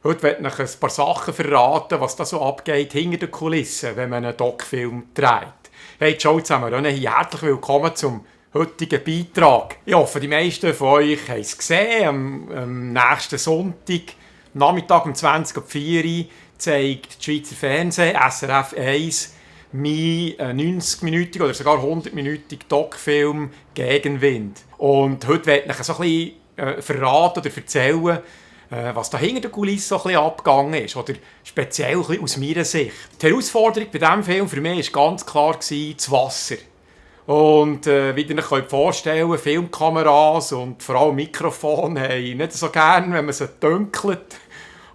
Heute werde ich ein paar Sachen verraten, was da so abgeht hinter den Kulissen, wenn man einen Doc-Film dreht. Hey, ciao zusammen, herzlich willkommen zum heutigen Beitrag. Ich hoffe, die meisten von euch haben es gesehen. Am nächsten Sonntag, Nachmittag um 20:04 Uhr, zeigt das Schweizer Fernsehen, SRF 1, mein 90-minütiger oder sogar 100-minütiger Doc-Film «Gegenwind». Und heute werde ich so ein bisschen verraten oder erzählen, was da hinter den Kulissen so ein bisschen abgegangen ist. Oder speziell ein bisschen aus meiner Sicht. Die Herausforderung bei diesem Film für mich war ganz klar das Wasser. Und wie ihr euch vorstellen könnt, Filmkameras und vor allem Mikrofone haben nicht so gerne, wenn man sie dunkelt.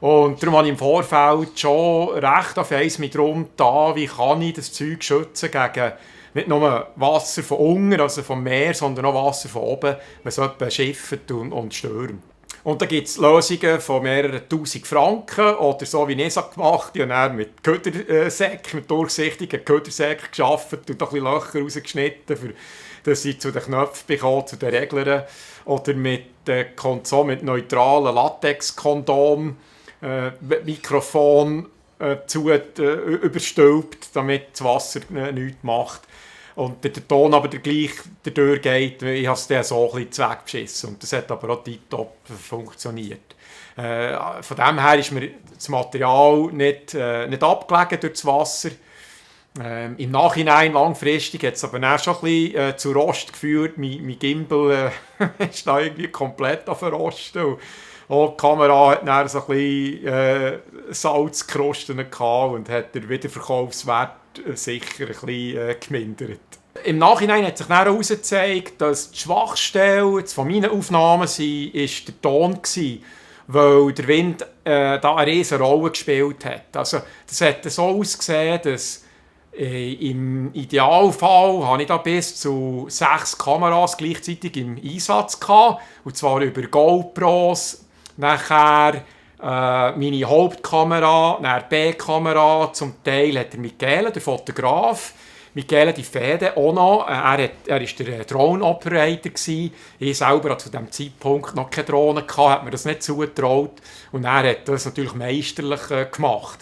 Und darum habe ich im Vorfeld schon recht auf eins mit darum da, wie kann ich das Zeug schützen gegen nicht nur Wasser von unten, also vom Meer, sondern auch Wasser von oben, wenn es jemand schifft und stürmt. Und da gibt es Lösungen von mehreren tausend Franken oder so, wie ich es gemacht habe. Ich habe mit Ködersäcken, mit durchsichtigen Ködersäcken gearbeitet und ein bisschen Löcher rausgeschnitten, dass ich zu den Knöpfen bekomme, zu den Reglern. Oder mit neutralen Latex-Kondom, Mikrofon überstülpt, damit das Wasser nichts macht. Und der Ton aber gleich dadurch geht, ich habe es dann so ein bisschen weggeschissen. Und das hat aber auch tiptop funktioniert. Von dem her ist mir das Material nicht abgelegen durch das Wasser. Im Nachhinein, langfristig, hat es aber dann schon ein bisschen zu Rost geführt. Mein Gimbal ist da irgendwie komplett verrosten. Und die Kamera hat dann so ein bisschen Salzkrusten gehabt und hat den Wiederverkaufswert sicher ein bisschen gemindert. Im Nachhinein hat sich dann herausgezeigt, dass die Schwachstelle von meinen Aufnahmen ist der Ton war, weil der Wind da eine riesige Rolle gespielt hat. Also, das hat so ausgesehen, dass im Idealfall habe ich da bis zu 6 Kameras gleichzeitig im Einsatz gehabt, und zwar über GoPros, nachher meine Hauptkamera, dann B-Kamera, zum Teil hat der Michele, der Fotograf, Michele Di Fede auch noch, er war der Drone-Operator. Ich selber hatte zu diesem Zeitpunkt noch keine Drohne, hat mir das nicht zugetraut, und er hat das natürlich meisterlich gemacht.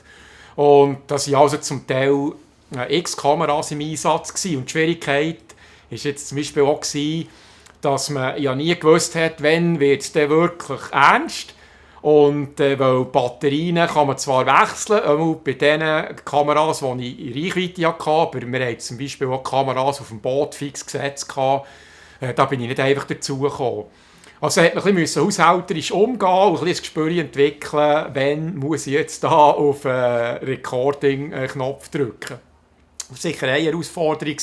Und das waren also zum Teil x Kameras im Einsatz gewesen. Und die Schwierigkeit war jetzt zum Beispiel auch, dass man ja nie gewusst hat, wann wird es denn wirklich ernst. Und weil Batterien kann man zwar wechseln, bei den Kameras, die ich in Reichweite hatte, aber wir hatten zum Beispiel auch Kameras auf dem Boot fix gesetzt, da bin ich nicht einfach dazugekommen. Also hat man ein bisschen haushälterisch umgehen und ein bisschen das Gespür entwickeln, wann muss ich jetzt da auf Recording-Knopf drücken. Das war sicher eine Herausforderung,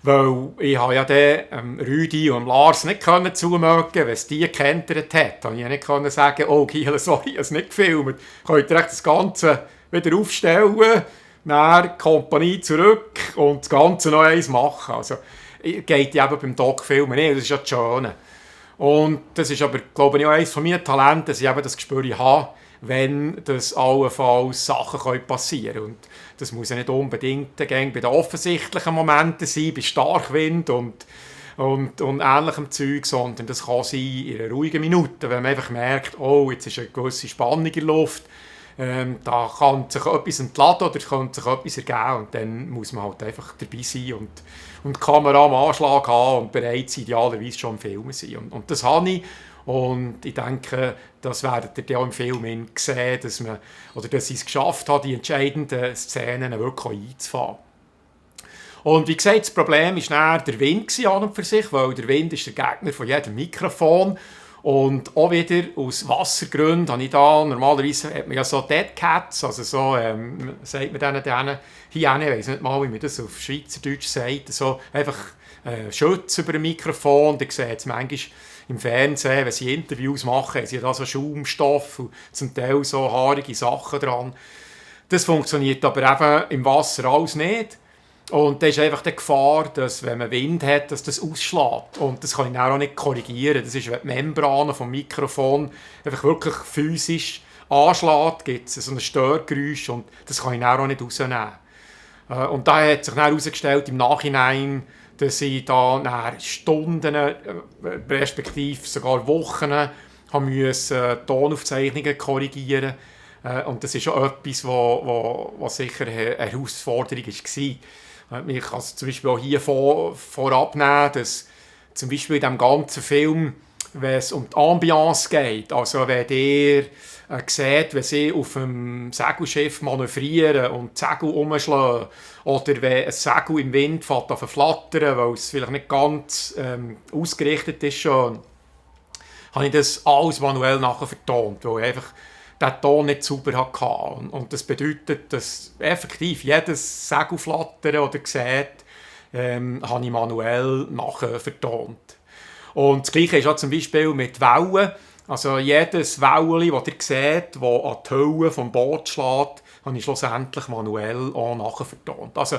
weil ich ja den Rüdi und Lars nicht zumögen, wenn es die gekentert hat. Ich nicht sagen, oh Giel, sorry, ich habe es nicht gefilmt. Könnt ihr das Ganze wieder aufstellen, dann die Kompanie zurück und das Ganze noch eins machen. Also geht ja eben beim Doc-Filmen nicht, das ist ja das Schöne. Und das ist aber, glaube ich, auch eines von meinen Talenten, dass ich eben das Gespür habe, wenn das allenfalls Sachen passieren können. Und das muss ja nicht unbedingt bei den offensichtlichen Momenten sein, bei Starkwind und ähnlichem Zeug, sondern das kann sein in einer ruhigen Minute, wenn man einfach merkt, oh, jetzt ist eine gewisse Spannung in der Luft, da kann sich etwas entladen oder könnte sich etwas ergeben, und dann muss man halt einfach dabei sein und die Kamera am Anschlag haben und bereits idealerweise schon im Film sein. Und das habe ich. Und ich denke, das werdet ihr auch im Film sehen, dass ich es geschafft habe, die entscheidenden Szenen wirklich einzufahren. Und wie gesagt, das Problem war der Wind an und für sich, weil der Wind ist der Gegner von jedem Mikrofon. Und auch wieder aus Wassergründen habe ich da, normalerweise hat man ja so Dead Cats, also so, sagt man denen hier, ich weiss nicht mal, wie man das auf Schweizerdeutsch sagt, so einfach Schutz über ein Mikrofon, da sieht es manchmal im Fernsehen, wenn sie Interviews machen, haben sie da so Schaumstoff und zum Teil so haarige Sachen dran. Das funktioniert aber eben im Wasser alles nicht. Und da ist einfach die Gefahr, dass wenn man Wind hat, dass das ausschlägt. Und das kann ich auch nicht korrigieren. Das ist, wenn die Membrane vom Mikrofon einfach wirklich physisch anschlägt, gibt es so ein Störgeräusch und das kann ich auch nicht rausnehmen. Und da hat sich dann herausgestellt im Nachhinein, dass ich da nach Stunden, respektive sogar Wochen, musste Tonaufzeichnungen korrigieren. Und das ist auch etwas, was sicher eine Herausforderung war. Ich kann es zum Beispiel auch hier vorab nehmen, dass zum Beispiel in diesem ganzen Film, wenn es um die Ambiance geht, also wenn ihr seht, wenn sie auf dem Segelschiff manövrieren und die Segel umschlagen, oder wenn ein Segel im Wind fährt an flattern, weil es vielleicht nicht ganz ausgerichtet ist schon, habe ich das alles manuell nachher vertont, weil ich einfach den Ton nicht sauber hatte. Und das bedeutet, dass effektiv jedes Segelflattern oder Gesät habe ich manuell nachher vertont. Und das Gleiche ist auch zum Beispiel mit Wellen. Also jedes Wellen, das ihr seht, das an die Hülle vom Boot schlägt, habe ich schlussendlich manuell auch nachher vertont. Also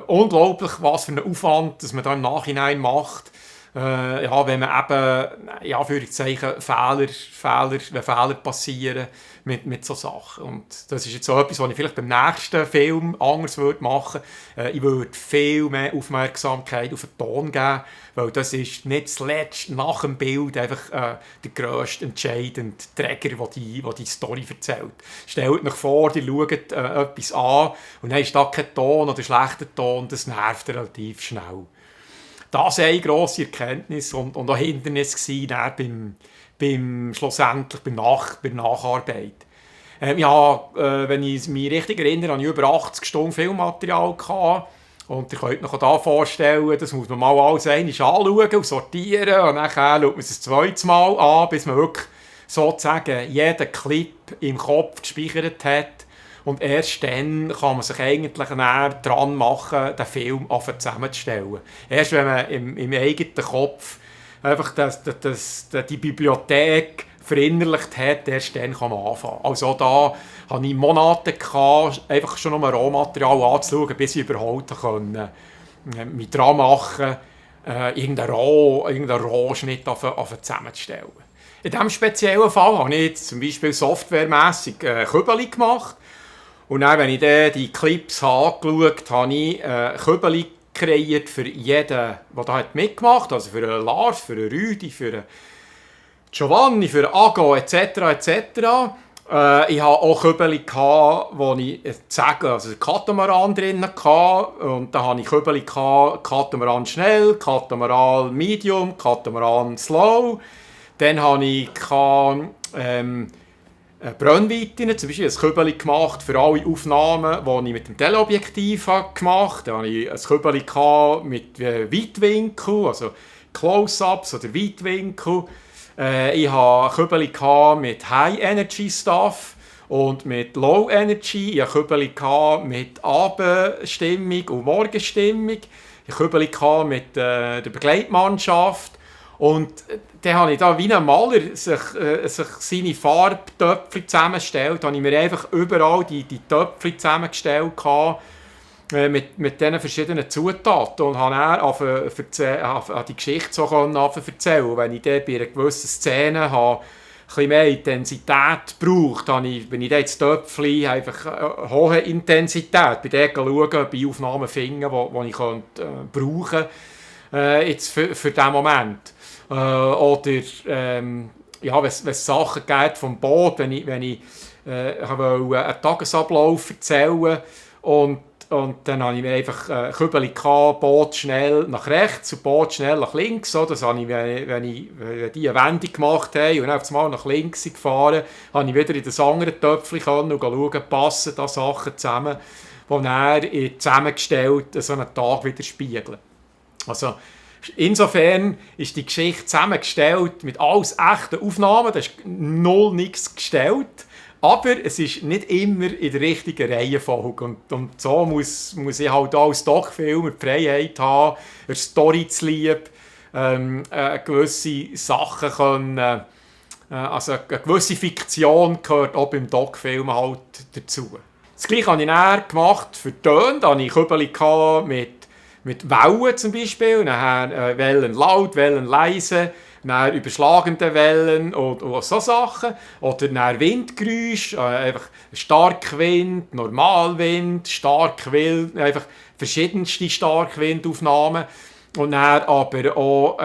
unglaublich, was für einen Aufwand dass man da im Nachhinein macht. Ja, wenn man eben, ja, Anführungszeichen, wenn Fehler passieren mit so Sachen. Und das ist jetzt so etwas, was ich vielleicht beim nächsten Film anders machen würde. Ich würde viel mehr Aufmerksamkeit auf den Ton geben, weil das ist nicht zuletzt nach dem Bild einfach der grösste, entscheidende Träger, der die Story erzählt. Stellt euch vor, ihr schaut etwas an und dann ist da kein Ton oder schlechter Ton, das nervt relativ schnell. Das war eine grosse Erkenntnis und auch Hindernis schlussendlich bei Nacharbeit. Wenn ich mich richtig erinnere, hatte ich über 80 Stunden Filmmaterial gehabt. Und ihr könnt euch da vorstellen, das muss man mal alles einmal anschauen und sortieren. Und dann schaut man es ein zweites Mal an, bis man wirklich sozusagen jeden Clip im Kopf gespeichert hat. Und erst dann kann man sich eigentlich dran machen, den Film zusammenzustellen. Erst wenn man im eigenen Kopf einfach die Bibliothek verinnerlicht hat, erst dann kann man anfangen. Also da hatte ich Monate gehabt, einfach schon um Rohmaterial anzuschauen, bis ich überhaupt mich dran machen irgendeinen Rohschnitt zusammenzustellen. In diesem speziellen Fall habe ich jetzt zum Beispiel softwaremässig Kübel gemacht. Und dann, wenn ich dann die Clips angeschaut habe, habe ich Kübel kreiert für jeden, der da mitgemacht hat. Also für einen Lars, für einen Rüdi, für einen Giovanni, für einen Ago etc. etc. Ich hatte auch Kübel, wo ich also einen Katamaran drin hatte. Und da hatte ich Kübel, Katamaran schnell, Katamaran medium, Katamaran slow. Dann hatte ich Brennweiten, zum Beispiel ein Kübel gemacht für alle Aufnahmen, die ich mit dem Teleobjektiv gemacht habe. Dann hatte ich ein Kübel mit Weitwinkel, also Close-Ups oder Weitwinkel. Ich hatte Kübel mit High-Energy-Stuff und mit Low-Energy. Ich hatte Kübel mit Abendstimmung und Morgenstimmung. Ich hatte Kübel mit der Begleitmannschaft. Und dann habe ich da wie ein Maler sich seine Farbtöpfe zusammengestellt. Da habe ich mir einfach überall die Töpfe zusammengestellt mit diesen verschiedenen Zutaten. Und habe dann die Geschichte so erzählen. Wenn ich dann bei einer gewissen Szene ein bisschen mehr Intensität braucht, bin ich dann ins Töpfchen einfach hohe Intensität. Bei denen schauen, ob ich Aufnahmen finde, die ich brauchen könnte jetzt für diesen Moment. Oder wenn es Sachen geht vom Boot, wenn ich wollte einen Tagesablauf erzählen und dann habe ich mir einfach Kübel Boot schnell nach rechts und Boot schnell nach links. So. Das habe ich, wenn die eine Wendung gemacht haben und dann auf einmal nach links gefahren, habe ich wieder in das andere Töpfchen und schauen, passen da Sachen zusammen, die dann zusammengestellt so einen Tag widerspiegeln. Also, insofern ist die Geschichte zusammengestellt mit alles echten Aufnahmen, da ist nichts gestellt, aber es ist nicht immer in der richtigen Reihenfolge und so muss ich halt als Doc-Filmer die Freiheit haben, eine Story zu lieben, gewisse Sachen können, also eine gewisse Fiktion gehört auch beim Doc-Film halt dazu. Das Gleiche habe ich dann gemacht für die Töne, da hatte ich Kübel mit Wellen zum Beispiel, nachher Wellen laut, Wellen leise, dann überschlagende Wellen und so Sachen. Oder dann Windgeräusch, einfach Starkwind, Normalwind, Starkwind, einfach verschiedenste Starkwindaufnahmen. Und dann aber auch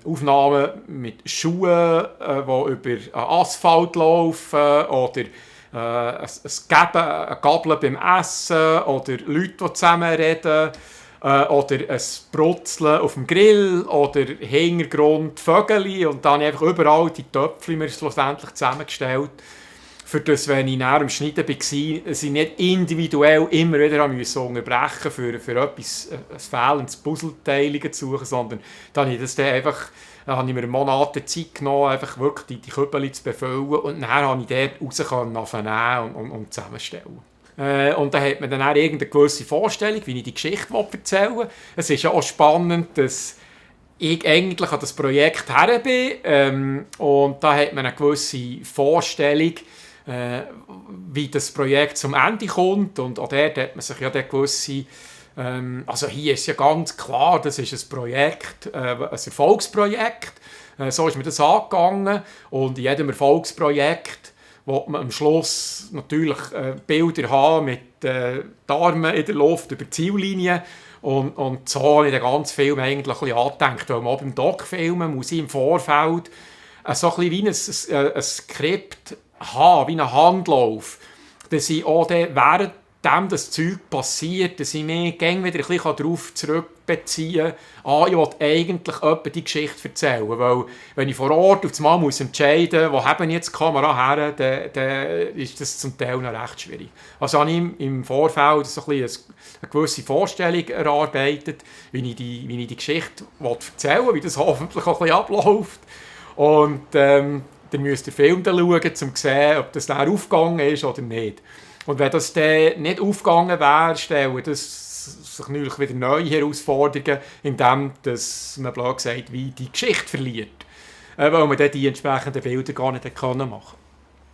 Aufnahmen mit Schuhen, die über Asphalt laufen, oder ein Gabeln beim Essen, oder Leute, die zusammen reden, oder ein Brutzeln auf dem Grill, oder Hintergrund Vögel. Und dann einfach überall die Töpfe mir schlussendlich zusammengestellt, für das, wenn ich näher am Schneiden war, sie nicht individuell immer wieder unterbrechen musste, für etwas, ein fehlendes Puzzleteil zu suchen, sondern dann habe ich das dann einfach, habe ich mir Monate Zeit genommen, einfach wirklich die Kübel zu befüllen, und dann konnte ich dort raus und zusammenstellen. Und dann hat man dann auch irgendeine gewisse Vorstellung, wie ich die Geschichte erzählen will. Es ist ja auch spannend, dass ich eigentlich an das Projekt her bin, und da hat man eine gewisse Vorstellung, wie das Projekt zum Ende kommt, und auch dort hat man sich ja gewisse, also hier ist ja ganz klar, das ist ein Projekt, ein Erfolgsprojekt, so ist mir das angegangen, und in jedem Erfolgsprojekt will man am Schluss natürlich Bilder haben mit den Armen in der Luft über die Ziellinie, und so habe ich den ganzen Film eigentlich ein bisschen angedenkt, weil man auch beim Doc-Filmen muss ich im Vorfeld so ein bisschen wie ein Skript haben, wie ein Handlauf, dass ich auch während das Zeug passiert, dass ich mich wieder ein bisschen darauf zurückbeziehen kann, ich will eigentlich etwa die Geschichte erzählen, weil wenn ich vor Ort auf einmal entscheiden muss, wo haben jetzt die Kamera her, dann ist das zum Teil noch recht schwierig. Also habe ich im Vorfeld so ein bisschen eine gewisse Vorstellung erarbeitet, wie ich die Geschichte erzählen will, wie das hoffentlich auch ein bisschen abläuft. Und dann müsst ihr den Film schauen, um zu sehen, ob das dann aufgegangen ist oder nicht. Und wenn das dann nicht aufgegangen wäre, stellen das sich natürlich wieder neue Herausforderungen, indem dass man blöd gesagt, wie die Geschichte verliert. Weil man dann die entsprechenden Bilder gar nicht machen konnte.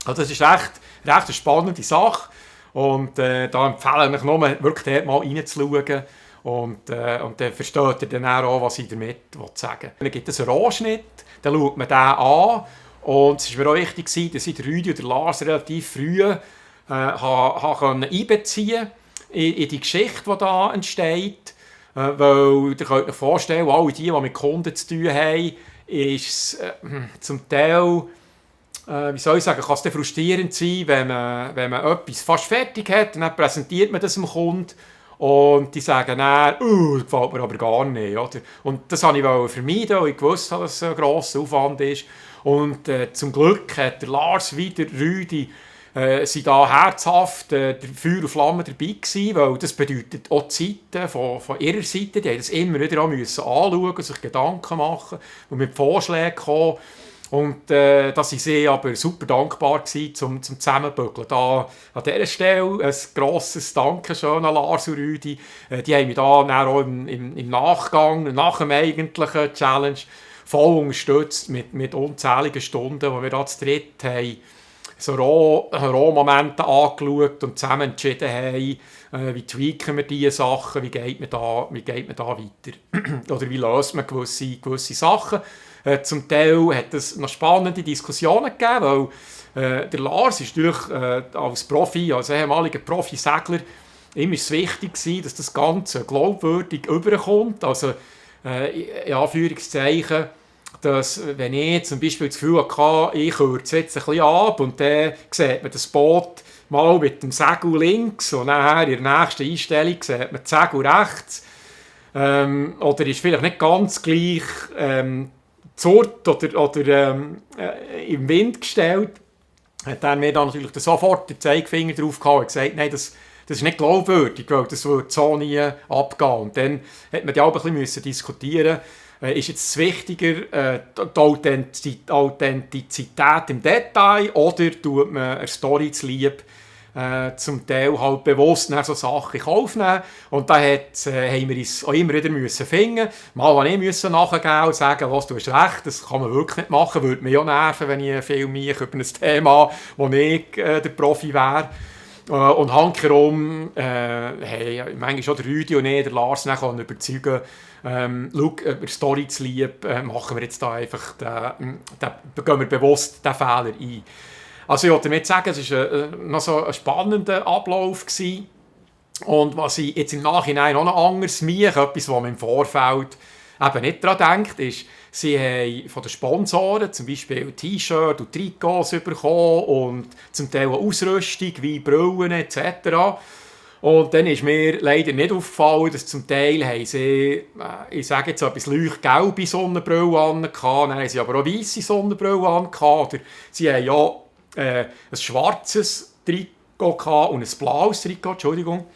Also das ist recht eine spannende Sache. Und da empfehle ich nur, wirklich dort mal reinzuschauen. Und dann versteht ihr dann auch, was ich damit sagen will. Dann gibt es einen Rohschnitt, dann schaut man den an. Und es war mir auch wichtig, dass ich den Rüdi und den Lars relativ früh einbeziehen in die Geschichte, die da entsteht. Weil ihr könnt euch vorstellen, alle die mit Kunden zu tun haben, ist zum Teil, wie soll ich sagen, kann es frustrierend sein, wenn man etwas fast fertig hat und dann präsentiert man das dem Kunden und die sagen dann, das gefällt mir aber gar nicht. Oder? Und das wollte ich vermeiden, weil ich wusste, dass es ein grosser Aufwand ist. Und zum Glück hat der Lars wie der Rüdi sind da herzhaft der Feuer und Flamme dabei gewesen, weil das bedeutet auch die Seite von ihrer Seite, die haben das immer wieder anschauen, sich Gedanken machen und mit Vorschlägen kommen. Und da waren sie aber super dankbar gewesen, zum Zusammenbügeln. Da an dieser Stelle ein grosses Dankeschön an Lars und Rüdi. Die haben mich da auch im Nachgang, nach dem eigentlichen Challenge, voll unterstützt mit unzähligen Stunden, wo wir da zu dritt haben so Rohmomente angeschaut und zusammen entschieden haben, wie tweaken wir diese Sachen, wie geht man da weiter. Oder wie löst man gewisse Sachen. Zum Teil hat es noch spannende Diskussionen gegeben, weil der Lars ist natürlich als Profi, als ehemaliger Profi-Segler, ihm ist es wichtig gewesen, dass das Ganze glaubwürdig überkommt. Also in Anführungszeichen, dass, wenn ich zum Beispiel das Gefühl hatte, ich kürze jetzt ein bisschen ab und dann sieht man das Boot mal mit dem Segel links und nachher in der nächsten Einstellung sieht man das Segel rechts. Oder ist vielleicht nicht ganz gleich zurt oder im Wind gestellt. Hat er mir dann natürlich sofort den Zeigefinger drauf gehauen und gesagt, nein, das ist nicht glaubwürdig, weil das würde so nie abgehen. Und dann hat man auch ein bisschen diskutieren. Ist jetzt wichtiger die Authentizität im Detail oder tut man eine Story zu lieb zum Teil halt bewusst so Sachen in Kauf nehmen? Und da haben wir uns auch immer wieder finden. Mal ich musste nachgeben und sagen, was, du hast recht, das kann man wirklich nicht machen, würde mich auch nerven, wenn ich einen Film mache über ein Thema, wo ich der Profi wäre. Und handherum haben manchmal schon der Rüdi und ich, der Lars, überzeugen, schau, über Story zu lieb, machen wir jetzt da einfach, gehen wir bewusst den Fehler ein. Also ich wollte damit sagen, es war noch so ein spannender Ablauf gewesen. Und was ich jetzt im Nachhinein auch noch anders mache, etwas, was man im Vorfeld eben nicht daran denkt, ist, sie haben von den Sponsoren zum Beispiel T-Shirts und Trikots bekommen und zum Teil auch Ausrüstung wie Brillen etc. Und dann ist mir leider nicht aufgefallen, dass zum Teil haben sie, ich sage jetzt etwas, leuchtgelbe Sonnenbrillen angehabt, dann haben sie aber auch weisse Sonnenbrillen angehabt, oder sie haben ja ein schwarzes Trikot gehabt und ein blaues Trikot, Entschuldigung.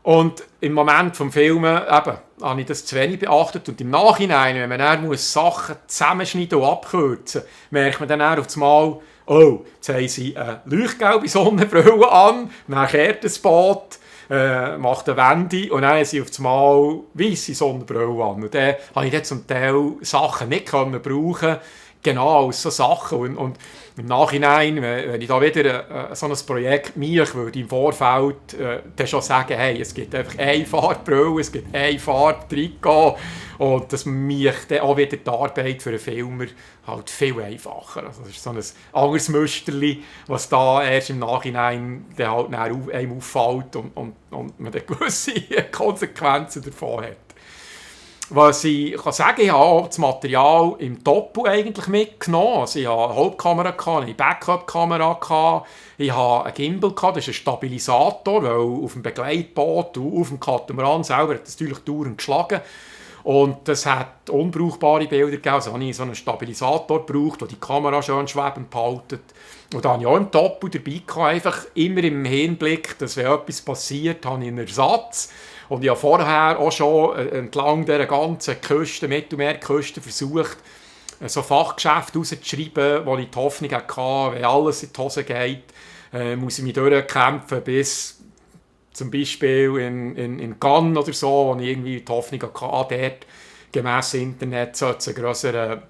Und im Moment des Filmen habe ich das zu wenig beachtet. Und im Nachhinein, wenn man dann Sachen zusammenschneiden und abkürzen muss, merkt man dann auf einmal, oh, jetzt haben sie eine leuchtgelbe Sonnenbrille an, dann kehrt das Boot, macht eine Wende und dann haben sie auf einmal weisse Sonnenbrille an. Und dann habe ich dann zum Teil Sachen nicht brauchen, genau aus so Sachen. Und im Nachhinein, wenn ich da wieder so ein Projekt mache, würde ich im Vorfeld dann schon sagen, hey, es gibt einfach eine Farbbrille, es gibt eine Farbtrikot und das macht dann auch wieder die Arbeit für einen Filmer halt viel einfacher. Also das ist so ein anderes Müsterli, was da erst im Nachhinein dann halt einem auffällt und man dann gewisse Konsequenzen davon hat. Was ich kann sagen, ich habe auch das Material im Doppel eigentlich mitgenommen. Also ich hatte eine Hauptkamera, eine Backup-Kamera, ich hatte einen Gimbal, das ist ein Stabilisator, weil auf dem Begleitboot und auf dem Katamaran selber hat es natürlich dauernd geschlagen. Und das hat unbrauchbare Bilder gegeben. Also habe ich so einen Stabilisator gebraucht, der die Kamera schön schwebend behaltet. Und da habe ich auch im Doppel dabei gehabt, einfach immer im Hinblick, dass wenn etwas passiert, habe ich einen Ersatz. Und ich habe vorher auch schon entlang dieser ganzen Küste, Mittelmeerküste, versucht, so Fachgeschäfte rauszuschreiben, wo ich die Hoffnung hatte, wenn alles in die Hose geht, muss ich mich durchkämpfen bis zum Beispiel in Cannes oder so, wo ich irgendwie die Hoffnung hatte, dort gemäss Internet sollte es einen grösseren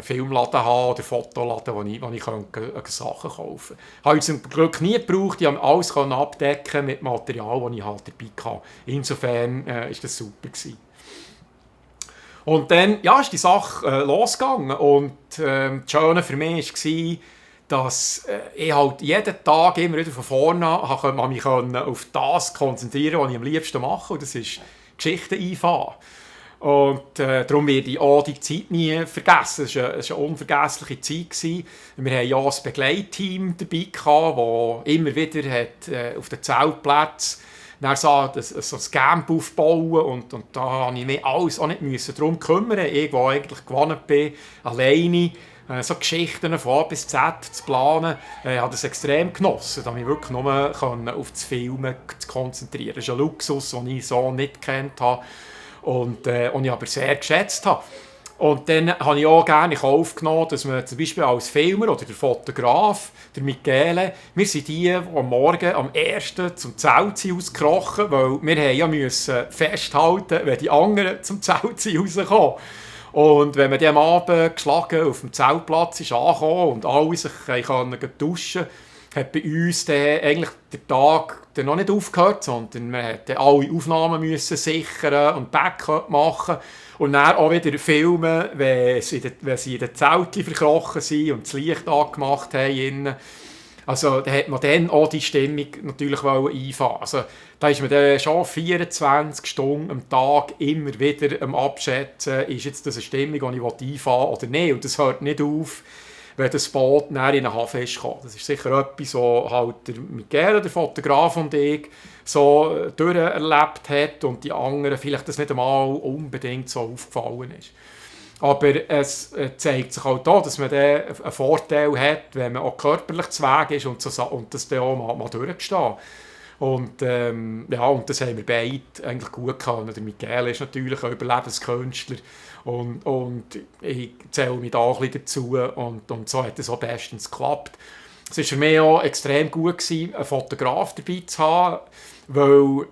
Filmladen haben oder Fotoladen, wo ich Sachen kaufen konnte. Habe ich zum Glück nie gebraucht, ich konnte alles abdecken mit Material, das ich halt dabei hatte. Insofern war das super gewesen. Und dann ist die Sache losgegangen und das Schöne für mich war, dass ich halt jeden Tag immer wieder von vorne mich auf das konzentrieren konnte, was ich am liebsten mache, und das ist Geschichten einfahren. Und darum werde ich auch die Zeit nie vergessen. Es war eine unvergessliche Zeit. Wir hatten ja ein Begleitteam dabei, das immer wieder auf den Zeltplätzen so ein Camp aufbauen und da habe ich mich alles auch nicht darum kümmern. Ich, der eigentlich gewohnt bin, alleine so Geschichten von A bis Z zu planen, habe das extrem genossen. Da konnte ich wirklich nur auf das Filmen konzentrieren. Das ist ein Luxus, den ich so nicht gekannt habe. Und ich aber sehr geschätzt habe. Und dann habe ich auch gerne in Kauf genommen, dass man zum Beispiel als Filmer oder der Fotograf, der Michele, wir sind die am Morgen am 1. zum Zelt ausgekrochen, weil wir müssen festhalten, wenn die anderen zum Zelt rauskommen. Und wenn man dann am Abend geschlagen auf dem Zeltplatz ist angekommen und alle sich duschen, hat bei uns dann eigentlich der Tag dann noch nicht aufgehört, sondern man musste alle Aufnahmen sichern und Backup machen und dann auch wieder filmen, wenn sie in den Zeltchen verkrochen sind und das Licht angemacht haben. Also da hat man dann auch die Stimmung natürlich einfangen. Also da ist man dann schon 24 Stunden am Tag immer wieder am Abschätzen, ist jetzt das eine Stimmung, die ich einfangen will oder nicht. Und das hört nicht auf, wenn das Boot näher in den Hafen ist gekommen. Das ist sicher etwas, was halt der Michele, der Fotograf und ich so durcherlebt hat und die anderen vielleicht das nicht einmal unbedingt so aufgefallen ist. Aber es zeigt sich halt auch, dass man dann einen Vorteil hat, wenn man auch körperlich zu Weg ist und das dann auch mal durchstehen. Und und das haben wir beide eigentlich gut gehabt. Der Michele ist natürlich ein Überlebenskünstler und ich zähle mich da auch ein bisschen dazu und so hat es auch bestens geklappt. Es war für mich auch extrem gut gewesen, einen Fotograf dabei zu haben, weil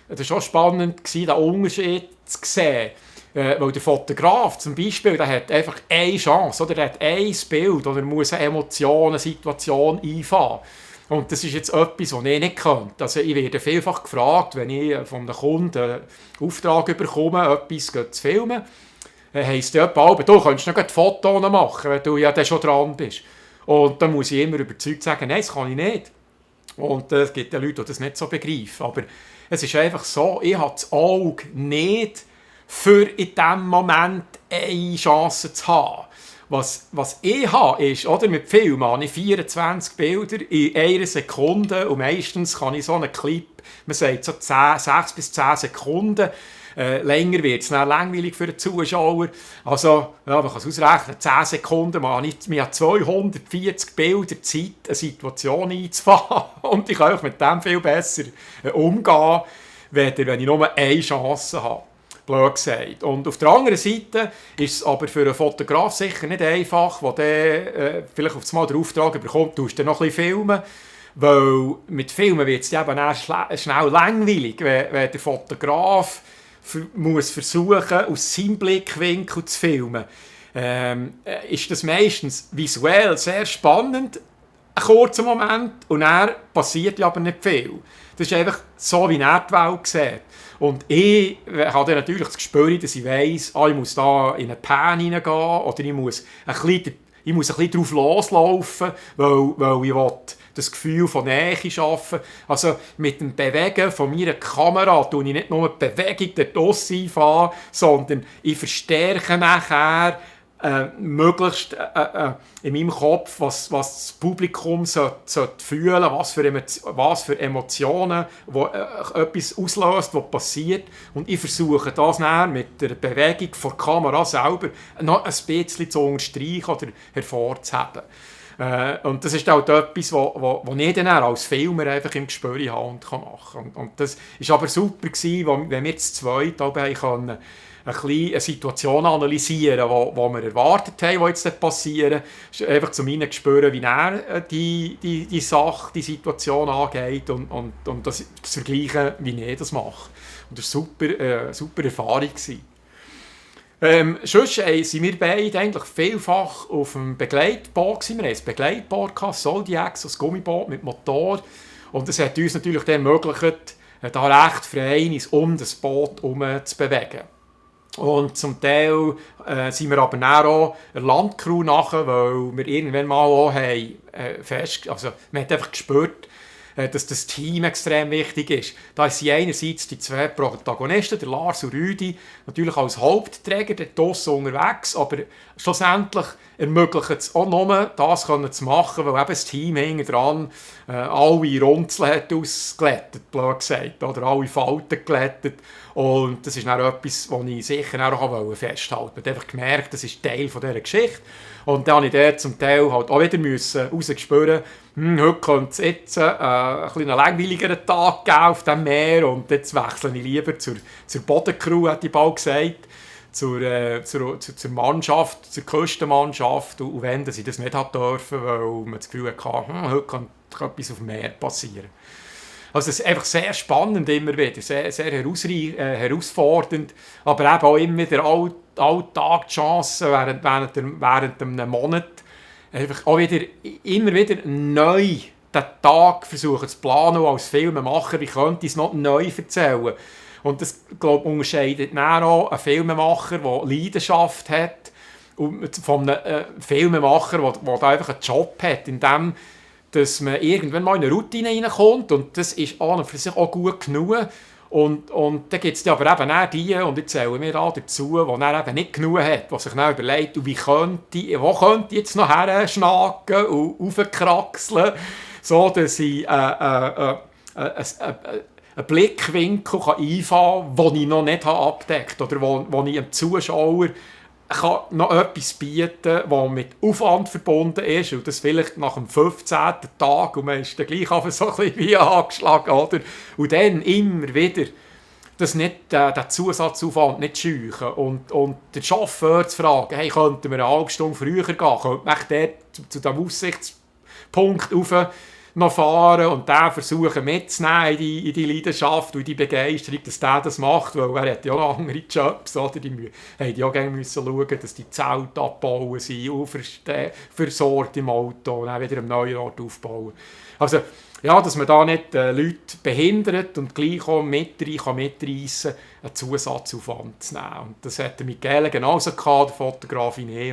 es war auch spannend war, den Unterschied zu sehen. Weil der Fotograf zum Beispiel, der hat einfach eine Chance, oder? Der hat ein Bild oder muss eine Emotion, eine Situation einfangen. Und das ist jetzt etwas, was ich nicht könnte. Also ich werde vielfach gefragt, wenn ich von einem Kunden einen Auftrag bekomme, etwas zu filmen, heisst ja bald, du kannst noch ein Foto machen, wenn du ja dann schon dran bist. Und dann muss ich immer überzeugt sagen, nein, das kann ich nicht. Und es gibt ja Leute, die das nicht so begreifen. Aber es ist einfach so, ich habe das Auge nicht, für in diesem Moment eine Chance zu haben. Was ich habe, ist, oder, mit Filmen habe ich 24 Bilder in einer Sekunde und meistens kann ich so einen Clip, man sagt so 6 bis 10 Sekunden, länger wird es dann langweilig für den Zuschauer. Also, ja, man kann es ausrechnen, 10 Sekunden, man hat 240 Bilder Zeit, eine Situation einzufahren und ich kann mit dem viel besser umgehen, wenn ich nur eine Chance habe. Blöd gesagt. Und auf der anderen Seite ist es aber für einen Fotograf sicher nicht einfach, der vielleicht auf einmal den Auftrag bekommt, du dann noch ein bisschen filmen. Weil mit Filmen wird es eben schnell langweilig, wenn der Fotograf muss versuchen, aus seinem Blickwinkel zu filmen. Ist das meistens visuell sehr spannend, ein kurzer Moment, und dann passiert aber nicht viel. Das ist einfach so, wie er die Welt sieht. Und ich habe natürlich das Gespür, dass ich weiss, ich muss da in eine Pan hineingehen oder ich muss ein bisschen drauf loslaufen, weil ich das Gefühl von Nähe schaffen. Also mit dem Bewegen von meiner Kamera tue ich nicht nur die Bewegung dort draussen einfahren, sondern ich verstärke nachher möglichst in meinem Kopf, was das Publikum sollte fühlen, was für Emotionen, wo etwas auslöst, was passiert. Und ich versuche das dann mit der Bewegung der Kamera selber noch ein bisschen zu unterstreichen oder hervorzuheben. Und das ist halt etwas, was ich dann als Filmer einfach im Gespür habe und machen kann. Und das war aber super gewesen, wenn wir zu zweit eine Situation analysieren, die wir erwartet haben, die jetzt passieren. Einfach zu meinen Gespüren, wie er die Sache, die Situation angeht und das zu vergleichen, wie ich das mache. Und das war eine super Erfahrung. Sonst sind wir beide eigentlich vielfach auf einem Begleitboot. Wir haben ein Begleitboot, Zodiac, ein Gummiboot mit Motor. Und das hat uns natürlich dann ermöglicht, da recht frei uns um das Boot herum zu bewegen. Und zum Teil sind wir aber dann auch der Landcrew nachher, weil wir irgendwann mal auch man hat einfach gespürt, dass das Team extrem wichtig ist. Da sind einerseits die zwei Protagonisten, der Lars und Rüdi, natürlich als Hauptträger dort draussen unterwegs, aber schlussendlich ermöglicht es auch nur, das zu machen, weil eben das Team hinten dran alle Runzeln hat ausglättet, blöd gesagt, oder alle Falten glättet. Und das ist dann etwas, das ich sicher auch festhalten wollte. Man hat einfach gemerkt, das ist Teil dieser Geschichte. Und dann musste ich dort zum Teil halt auch wieder rausspüren, heute könnte es jetzt einen langweiligeren Tag geben auf dem Meer und jetzt wechsle ich lieber zur Bodencrew, hat ich bald gesagt, zur Mannschaft, zur Küstenmannschaft, und wenn sie das nicht hat dürfen, weil man das Gefühl hatte, heute könnte etwas auf dem Meer passieren. Also es ist einfach sehr spannend immer wieder, sehr, sehr herausfordernd, aber eben auch immer wieder alltag die Chance während einem Monat einfach auch immer wieder neu den Tag versuchen zu planen als Filmemacher, wie könnte ich es noch neu erzählen. Und das, glaube ich, unterscheidet dann auch einen Filmemacher, der Leidenschaft hat, von einem Filmemacher, der einfach einen Job hat, in dem dass man irgendwann mal in eine Routine reinkommt und das ist an und für sich auch gut genug. Und dann gibt es aber eben auch die, und jetzt zählen wir da dazu, die dann eben nicht genug hat, die sich dann überlegt, wo könnte ich jetzt noch her schnacken und raufkraxeln, so dass ich einen Blickwinkel einfahren kann, den ich noch nicht abgedeckt habe, oder wo ich dem Zuschauer kann noch etwas bieten, das mit Aufwand verbunden ist, und das vielleicht nach dem 15. Tag, und man ist dann gleich so ein bisschen wie angeschlagen, oder? Und dann immer wieder das nicht, den Zusatzaufwand nicht scheuchen und den Chauffeur zu fragen, hey, könnten wir eine halbe Stunde früher gehen, könnte man dort zu diesem Aussichtspunkt rauf noch fahren und den versuchen mitzunehmen in die Leidenschaft und die Begeisterung, dass der das macht, weil er hat ja auch noch andere Jobs, oder? Die mussten ja auch gerne schauen, dass die Zelte abbauen sind, versorgt im Auto und dann wieder am neuen Ort aufbauen. Also, ja, dass man da nicht Leute behindert und gleich auch mitreissen kann, einen Zusatzaufwand zu nehmen. Und das hat der Michele genauso gehabt, der Fotograf wie ich.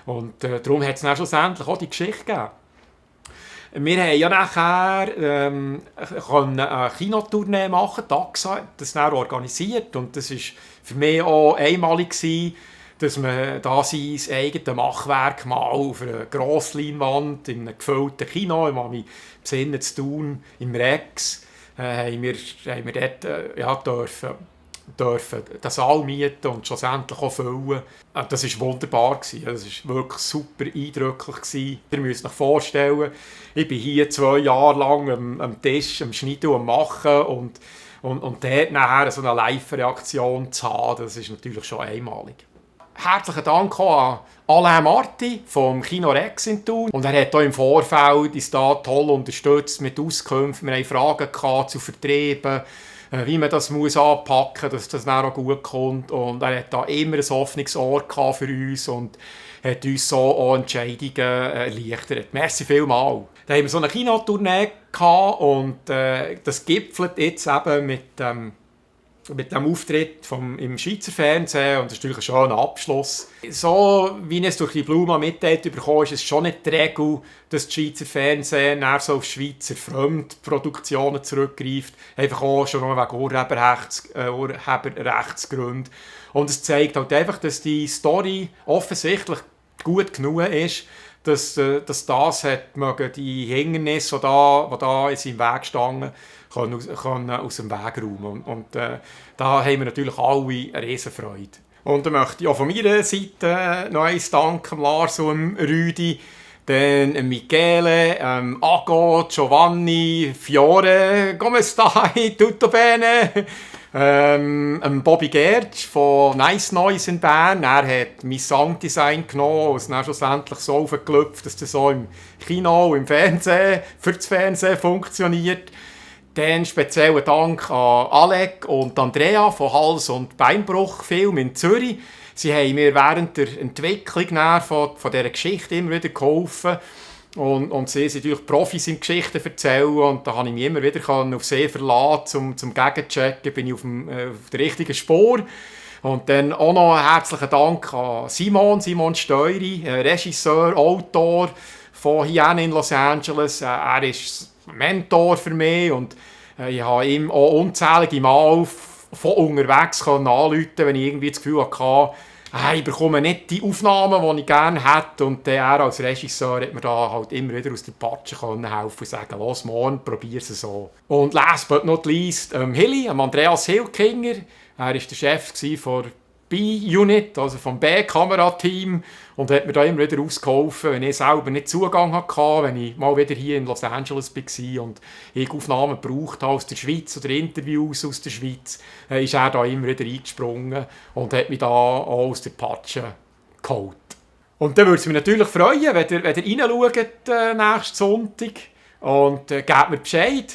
Und darum hat es dann schlussendlich auch die Geschichte gegeben. Wir haben ja nachher eine Kinotournee machen, Taxa hat das dann organisiert und das war für mich auch einmalig gewesen, dass man da sein eigenes Machwerk mal auf einer Grossleinwand in einem gefüllten Kino, ich habe mich besinnen zu tun, im Rex, haben wir dort dürfen den Saal mieten und schlussendlich auch füllen. Das war wunderbar. Das war wirklich super eindrücklich. Ihr müsst euch vorstellen, ich bin hier 2 Jahre lang am Tisch, am Schneiden und am Machen und dort nachher so eine Live-Reaktion zu haben, das ist natürlich schon einmalig. Herzlichen Dank auch an Alain Marti vom Kino Rex in Thun. Und er hat auch im Vorfeld uns da toll unterstützt mit Auskünften. Wir hatten Fragen zu Vertrieben, wie man das muss anpacken muss, dass das dann auch gut kommt. Und er hat da immer ein offenes Ohr für uns und hat uns so auch Entscheidungen erleichtert. Merci vielmals. Da haben wir so eine Kinotournee gehabt und das gipfelt jetzt eben mit dem Auftritt im Schweizer Fernsehen und das ist natürlich schon ein Abschluss. So wie es durch die Bluma mitteilt bekommen, ist es schon nicht die Regel, dass das Schweizer Fernsehen eher so auf Schweizer Fremdproduktionen zurückgreift. Einfach auch schon wegen Urheberrechtsgründen. Und es zeigt halt einfach, dass die Story offensichtlich gut genug ist, dass das hat mögen die Hindernisse, die da in seinem Weg standen, kann aus dem Weg räumen. Und da haben wir natürlich alle eine riesen Freude. Und dann möchte ich auch von meiner Seite noch eins danken, Lars und Rüdi, dann Michele, Ago, Giovanni, Fiore, come stai? Tutto bene? Bobby Gertsch von Nice Noise in Bern. Er hat mein Sounddesign genommen und es dann schlussendlich so aufgeklüpft, dass das so im Kino, im Fernsehen, für das Fernsehen funktioniert. Dann speziellen Dank an Alec und Andrea von Hals- und Beinbruch-Film in Zürich. Sie haben mir während der Entwicklung von dieser Geschichte immer wieder geholfen. Und sie sind natürlich Profis im Geschichten erzählen und da konnte ich mich immer wieder auf sie verlassen, zum Gegenchecken, bin ich auf der richtigen Spur. Und dann auch noch einen herzlichen Dank an Simon Steury, Regisseur, Autor von hier in Los Angeles. Er ist Mentor für mich und ich habe ihm auch unzählige Mal von unterwegs anrufen, wenn ich irgendwie das Gefühl hatte, ich bekomme nicht die Aufnahmen, die ich gerne hätte. Und er als Regisseur hat mir da halt immer wieder aus der Patsche helfen und sagen, los, morgen, probier es so. Und last but not least, Andreas Hilkinger. Er war der Chef von B-Unit, also vom B-Kamerateam, und hat mir da immer wieder ausgeholfen, wenn ich selber nicht Zugang hatte, wenn ich mal wieder hier in Los Angeles war und ich Aufnahmen gebraucht habe aus der Schweiz oder Interviews aus der Schweiz, ist er da immer wieder eingesprungen und hat mich da auch aus der Patsche geholt. Und dann würde es mich natürlich freuen, wenn ihr reinschaut nächsten Sonntag und gebt mir Bescheid,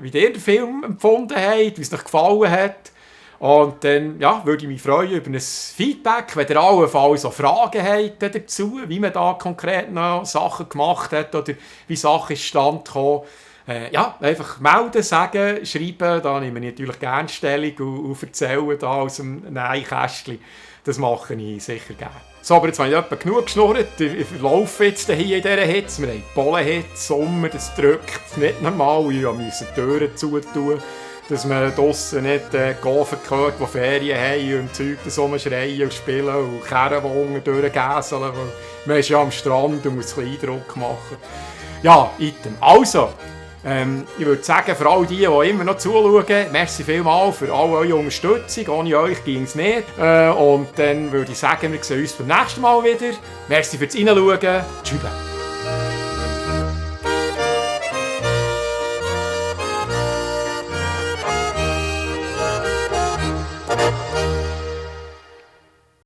wie ihr den Film empfunden habt, wie es euch gefallen hat. Und dann würde ich mich freuen über ein Feedback, wenn ihr allenfalls so Fragen habt dazu, wie man da konkret noch Sachen gemacht hat oder wie Sachen instand kommen. Einfach melden, sagen, schreiben, da nehme ich natürlich gerne Stellung und erzähle da aus dem Nähkästchen. Das mache ich sicher gerne. So, aber jetzt habe ich etwa genug geschnurrt. Ich laufe jetzt hier in dieser Hitze. Wir haben Pollenhitze, Sommer, das drückt nicht normal. Ich musste die Türen zutun, dass man draussen nicht Gaven hört, die Ferien haben und Zeug das rumschreien und spielen und Kerrenwogen durchgäseln. Man ist ja am Strand und muss ein bisschen Eindruck machen. Ja, item. Also, ich würde sagen, für all die immer noch zuschauen, merci vielmals für all eure Unterstützung. Ohne euch ging es nicht. Und dann würde ich sagen, wir sehen uns beim nächsten Mal wieder. Merci fürs Reinschauen. Tschüss.